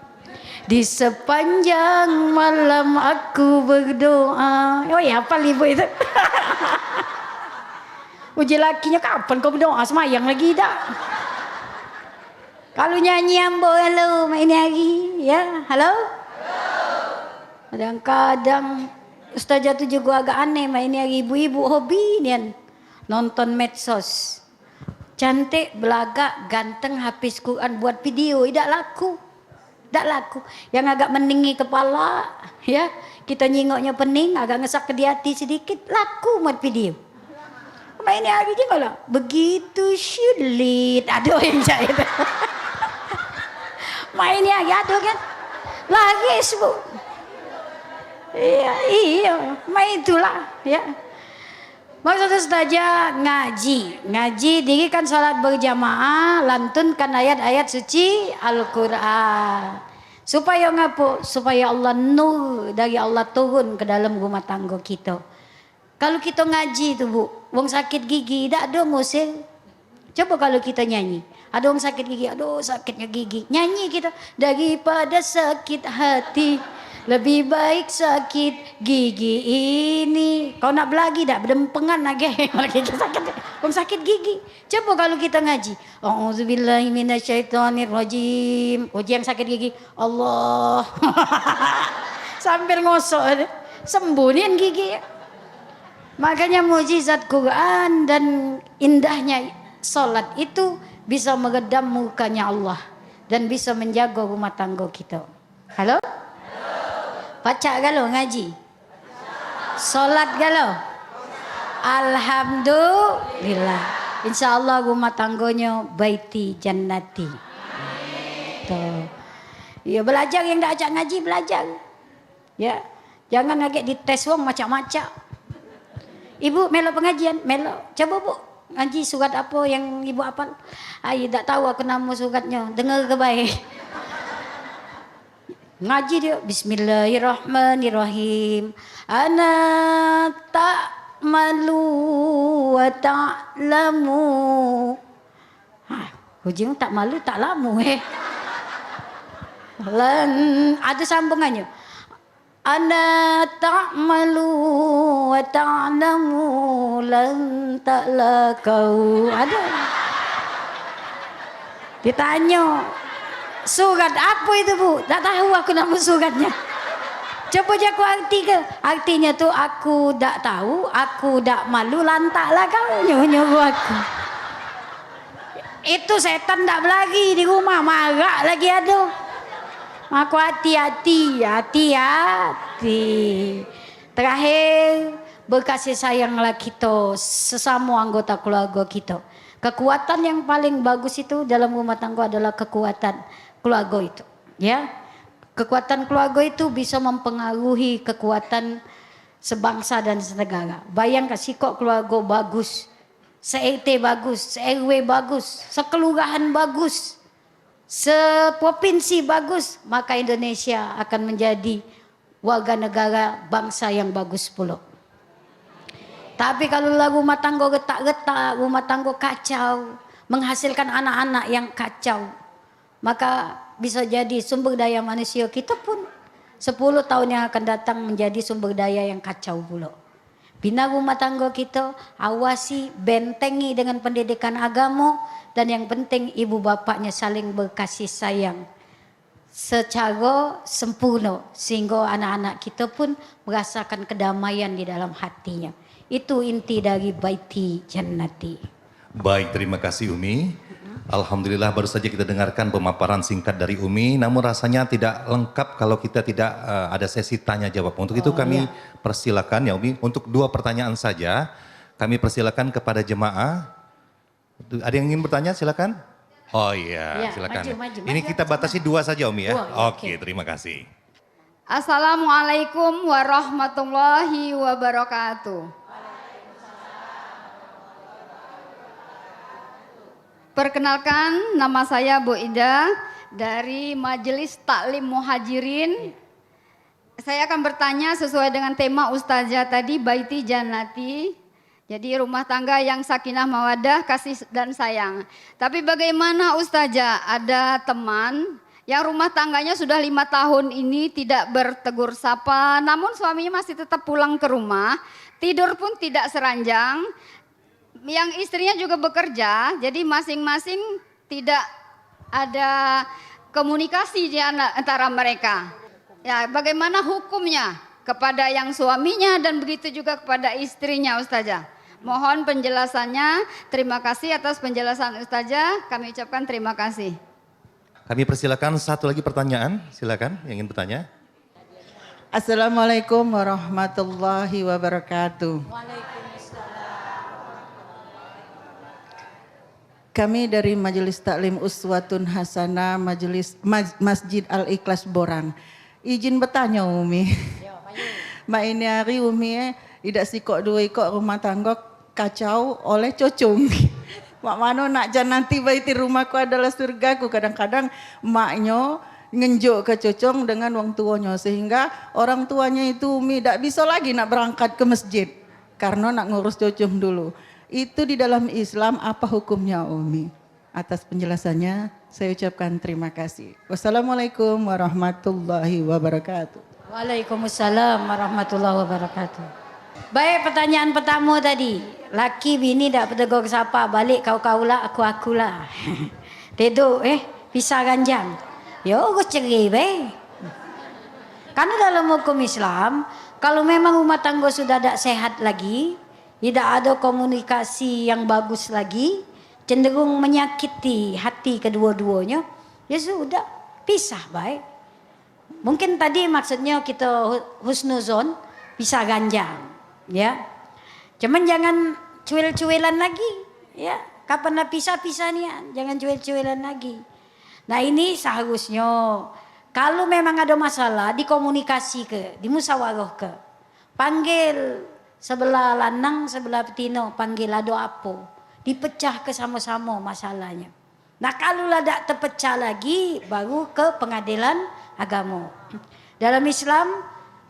di sepanjang malam aku berdoa." Oh ya, hafal ibu itu. Uji lakinya, "Kapan kau berdoa? Semayang lagi dak?" Kalau nyanyi ambo, "Halo, mak ini hari," ya, "Halo." Kadang-kadang ustazah tu juga agak aneh, mak ini hari ibu-ibu hobi nian nonton medsos. Cantik, belagak, ganteng, hafiz Quran, buat video, idak laku. Dak laku. Yang agak meninggi kepala, ya, kita nyingoknya pening, agak ngesak ke di hati sedikit, laku buat video. Main hari je kalau begitu sulit. Ada yang cak itu. Main hari ada kan? Laris, Bu. Iya, iya. Main itulah, ya. Maksud ustazah ngaji. Ngaji, dirikan salat berjamaah, lantunkan ayat-ayat suci Al-Quran. Supayo ngapo? Supayo Allah, nur dari Allah turun ke dalam rumah tanggo kito. Kalu kito ngaji tu, Bu, wong sakit gigi dak ado ngusir. Coba kalu kito nyanyi, ado wong sakit gigi, "Aduh, sakitnyo gigi." Nyanyi kito, "Daripada sakit hati, lebih baik sakit gigi ini." Kau nak belagi dak? Bedempengan lagi. Lagi sakit. Wong sakit gigi. Coba kalu kito ngaji, "A'udzubillahi minasyaitonirrajim." Uji yang sakit gigi, "Allah." Sambil ngosok, sembuh nian gigi. Makanya mujizat Quran dan indahnya salat itu bisa meredam murkanya Allah dan bisa menjaga rumah tangga kita. Halo? Pacak galo ngaji? Salat galo? Alhamdulillah. Insya Allah rumah tanggonyo baiti jannati. Tuh. Ya, belajar yang dak ajak ngaji, belajar. Ya, jangan agek dites wong macak-macak. Ibu melo pengajian, melo. Coba, Bu, ngaji surat apo yang Ibu apal? Ai, dak tahu aku namo suratnyo. Dengar ke bae. Ngaji dio, "Bismillahirrahmanirrahim. Ana tak malu wa tak lamu." Hah, ujung tak malu, tak lamu, eh. Lan, ada sambungannya. "Ana tak malu wa tak lamu, lan tak lakau." Ada. Ditanyo, "Surat apo itu, Bu?" "Dak tahu aku namo suratnyo." Coba je aku arti ke. Artinyo tu, "Aku dak tahu, aku dak malu, lantak lah kau nyuruh-nyuruh aku." Itu setan dak belari di rumah, marak lagi ado. Mako hati-hati, hati-hati. Terakhir, berkasih sayanglah kito sesamo anggota keluarga kito. Kekuatan yang paling bagus itu dalam rumah tangga adalah kekuatan keluarga itu, ya. Kekuatan keluarga itu bisa mempengaruhi kekuatan sebangsa dan senegara. Bayangkan, sikok keluarga bagus, se-R T bagus, se-R W bagus, sekelurahan bagus, seprovinsi bagus, maka Indonesia akan menjadi warga negara bangsa yang bagus pulo. Tapi kalu lah rumah tangga retak-retak, rumah tangga kacau, menghasilkan anak-anak yang kacau, maka bisa jadi sumber daya manusia kita pun sepuluh tahun yang akan datang menjadi sumber daya yang kacau pulo. Bina rumah tangga kita, awasi, bentengi dengan pendidikan agama, dan yang penting ibu bapaknya saling berkasih sayang secara sempurna, sehingga anak-anak kita pun merasakan kedamaian di dalam hatinya. Itu inti dari Baiti Jannati. Baik, terima kasih, Umi. Alhamdulillah, baru saja kita dengarkan pemaparan singkat dari Umi. Namun rasanya tidak lengkap kalau kita tidak, eh, ada sesi tanya jawab. Untuk itu, oh, kami, iya, persilakan, ya, Umi, untuk dua pertanyaan saja. Kami persilakan kepada jemaah. Ada yang ingin bertanya, silakan. Oh iya, iya, silakan. Maju, maju, ini maju, kita batasi dua saja, Umi, ya. Dua, iya, oke, oke, terima kasih. Assalamualaikum warahmatullahi wabarakatuh. Perkenalkan, nama saya Bu Ida dari Majelis Taklim Muhajirin. Saya akan bertanya sesuai dengan tema Ustazah tadi, Baiti Jannati. Jadi, rumah tangga yang sakinah mawadah, kasih dan sayang. Tapi bagaimana, Ustazah, ada teman yang rumah tangganya sudah lima tahun ini tidak bertegur sapa, namun suaminya masih tetap pulang ke rumah, tidur pun tidak seranjang. Yang istrinya juga bekerja, jadi masing-masing tidak ada komunikasi di ana-, antara mereka. Ya, bagaimana hukumnya kepada yang suaminya dan begitu juga kepada istrinya, Ustazah? Mohon penjelasannya. Terima kasih atas penjelasan Ustazah. Kami ucapkan terima kasih. Kami persilakan satu lagi pertanyaan. Silakan yang ingin bertanya. Assalamualaikum warahmatullahi wabarakatuh. Kami dari Majelis Taklim Uswatun Hasanah, Majelis Mas-, Masjid Al Ikhlas Borang. Izin bertanya, Umi. Mak ini hari, Umi, eh, idak sikok dua ikok rumah tangga kacau oleh cocong. Mak mano nak jan nanti baiti rumahku adalah surgaku. Kadang-kadang maknyo Ngenjuk ke cucung dengan wong tuonyo, sehingga orang tuanya itu, Umi, dak bisa lagi nak berangkat ke masjid karena nak ngurus cucung dulu. Itu di dalam Islam apa hukumnya, Umi? Atas penjelasannya, saya ucapkan terima kasih. Wassalamualaikum warahmatullahi wabarakatuh. Waalaikumsalam warahmatullahi wabarakatuh. Baik, pertanyaan pertama tadi, laki bini dak betegur sapa, balik kau-kau lah, aku-aku lah. Tedok, eh, pisah ranjang. Ya, urus cerai bae. Karena dalam hukum Islam, kalau memang rumah tangga sudah dak sehat lagi, tidak ada komunikasi yang bagus lagi, cenderung menyakiti hati kedua-duanya, ya sudah, pisah bae. Mungkin tadi maksudnya kita hu-, husnuzon, pisah ranjang, ya. Cuman jangan cuil-cuilan lagi, ya. Kapan dah pisah, pisah nian, jangan cuil-cuilan lagi. Nah, ini seharusnya kalau memang ada masalah, dikomunikasi ke, dimusyawarah ke. Panggil sebelah lanang, sebelah betino, panggil, ado apo. Dipecah ke samo-samo masalahnyo. Nah, kalu la dak tepecah lagi, baru ke pengadilan agamo. Dalam Islam,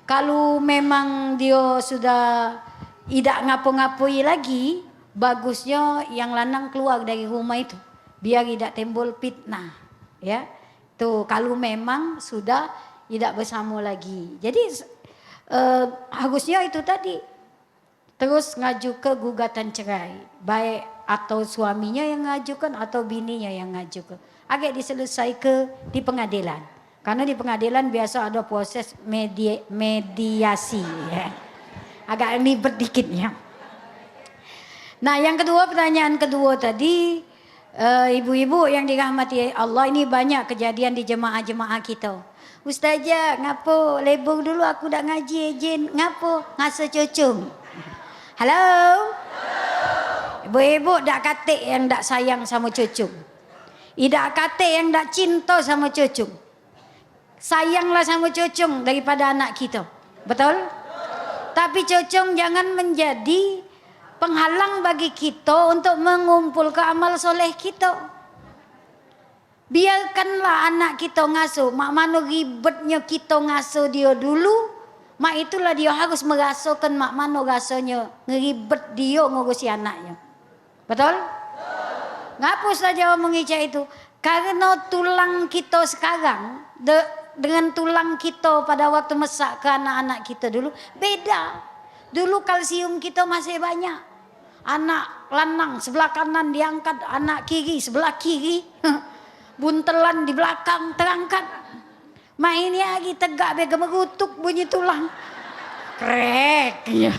kalu memang dio sudah idak ngapo-ngapoi lagi, bagusnyo yang lanang keluar dari rumah itu, biar idak timbul fitnah, ya. Tu, kalu memang sudah idak besamo lagi. Jadi, s-, eh, harusnyo itu tadi, terus ngajuke gugatan cerai, baik atau suaminyo yang ngajukan atau bininyo yang ngajuke. Agek diselesaike di pengadilan. Karena di pengadilan biasa ada proses medi-, mediasi, ya. Agak ribet dikit, ya. Nah, yang kedua, pertanyaan kedua tadi, eh, ibu-ibu yang dirahmati Allah, ini banyak kejadian di jemaah-jemaah kita. "Ustazah, ngapo libur dulu aku dak ngaji, izin." Ngapo? Ngaso cucung. Halo? Ibu-ibu, dak katek yang dak sayang samo cucung. Idak katek yang dak cinto samo cucung. Sayanglah samo cucung daripada anak kito. Betul? Tapi cucung jangan menjadi penghalang bagi kito untuk mengumpulke amal soleh kito. Biarkanlah anak kito ngasuh, mak mano ribetnyo kito ngasuh dio dulu, mak itulah dio harus merasokan mak mano rasonyo ngeribet dio ngurusi anaknyo. Betul? Ngapo saja omong icak itu? Karena tulang kito sekarang de-, dengan tulang kito pada waktu mesak ke anak-anak kito dulu beda. Dulu kalsium kito masih banyak. Anak lanang sebelah kanan diangkat, anak kiri sebelah kiri. Buntelan di belakang terangkat. Main lagi tegak be gemerutuk bunyi tulang. Krek, iya.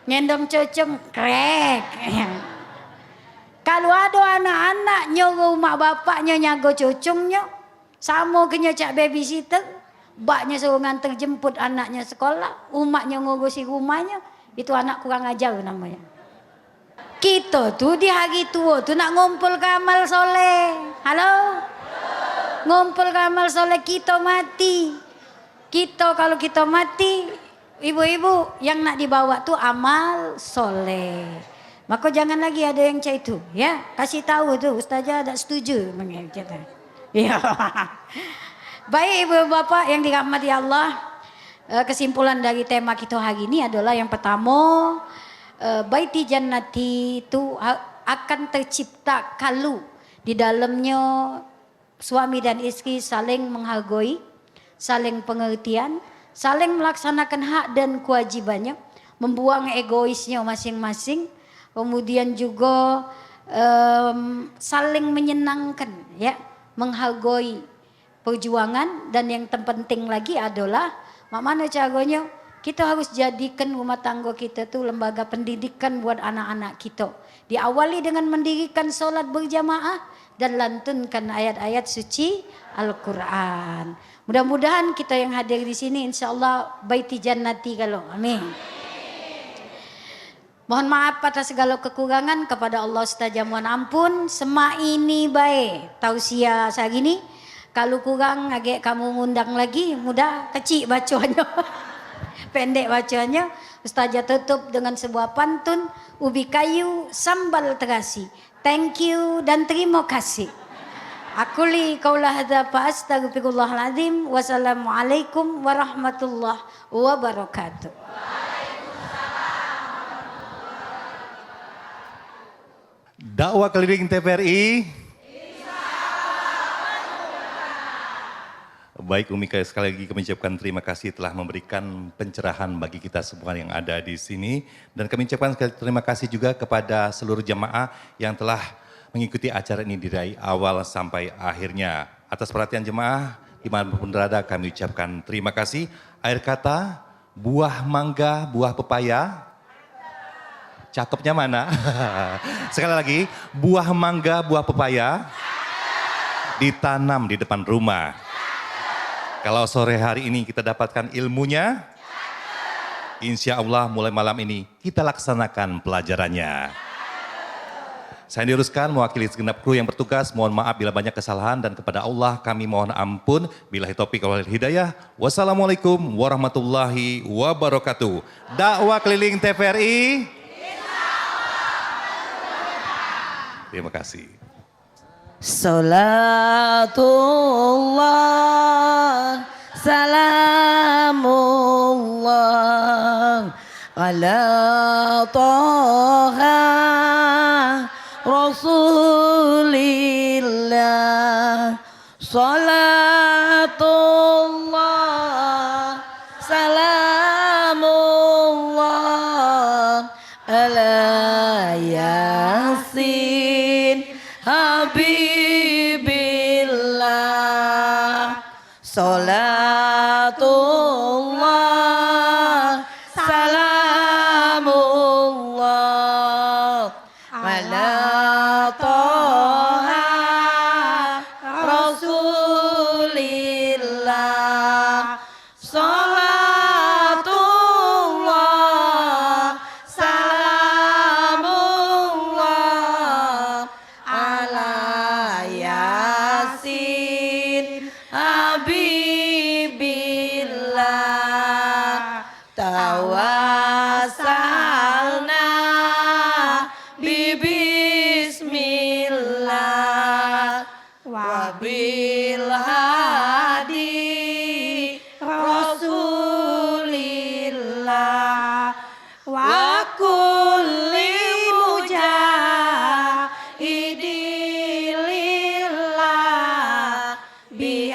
Ngendong cucung, krek. Kalu ado anak-anak nyuruh umak bapaknyo nyago cucungnyo, samo kenyo cak babysitter, baknyo suruh nganter jemput anaknyo sekolah, umaknyo ngurusi rumahnyo, itu anak kurang ajar namonyo. Kito tu di hari tuo tu nak ngumpulke amal soleh. Halo? Ngumpulke amal soleh kito mati. Kito, kalu kito mati, ibu-ibu, yang nak dibawa tu amal soleh. Mako jangan lagi ado yang cak itu, ya. Kasih tahu tu, ustazah dak setuju. Iyo. Baik, ibu bapak yang dirahmati Allah, eh, kesimpulan dari tema kito hari ini adalah yang pertamo, eh, baiti jannati tu ha-, akan tercipta kalu di dalamnyo suami dan istri saling menghargoi, saling pengertian, saling melaksanakan hak dan kewajibannya, membuang egoisnya masing-masing, kemudian juga, em, saling menyenangkan, ya, menghargoi perjuangan, dan yang terpenting lagi adalah mak mano caronyo kito harus jadikan rumah tanggo kito tu lembaga pendidikan buat anak-anak kito. Diawali dengan mendirikan solat berjamaah dan lantunkan ayat-ayat suci Al-Quran. Mudah-mudahan kita yang hadir di sini, insya Allah, baiti jannati galo. Amin. Mohon maaf atas segala kekurangan, kepada Allah ustazah mohon ampun. Semak ini bae tausiah sehari ni. Kalu kurang, agek kamu ngundang lagi, mudah kecik bacoannya. Pendek bacoannya. Ustazah tutup dengan sebuah pantun, ubi kayu, sambal terasi. Thank you dan terima kasih. Aku li qaula hadza fa astaghfirullahaladzim. Wassalamualaikum warahmatullahi wabarakatuh. Dakwah keliling T V R I. Baik, Umi, sekali lagi kami ucapkan terima kasih telah memberikan pencerahan bagi kita semua yang ada di sini. Dan kami ucapkan sekali terima kasih juga kepada seluruh jemaah yang telah mengikuti acara ini dari awal sampai akhirnya. Atas perhatian jemaah, dimanapun berada, kami ucapkan terima kasih. Akhir kata, buah mangga, buah pepaya. Cakepnya mana? Sekali lagi, buah mangga, buah pepaya ditanam di depan rumah. Kalau sore hari ini kita dapatkan ilmunya, insya Allah mulai malam ini kita laksanakan pelajarannya. Saya diuruskan mewakili segenap kru yang bertugas. Mohon maaf bila banyak kesalahan dan kepada Allah kami mohon ampun. Billahi taufiq wal hidayah. Wassalamualaikum warahmatullahi wabarakatuh. Dakwah keliling T V R I. Terima kasih. Salatullah, salamullah, ala Taha Rasulillah. Salatullah, salamullah, ala Yasin Habibillah. Salatullah, salamullah, ala Taha Rasulillah. Salatullah, salamullah, ala Yasin Habibillah. Tawassalna bi bismillah. Wabil hadi Rasulillah, wa kulli mujahidi lillah, bi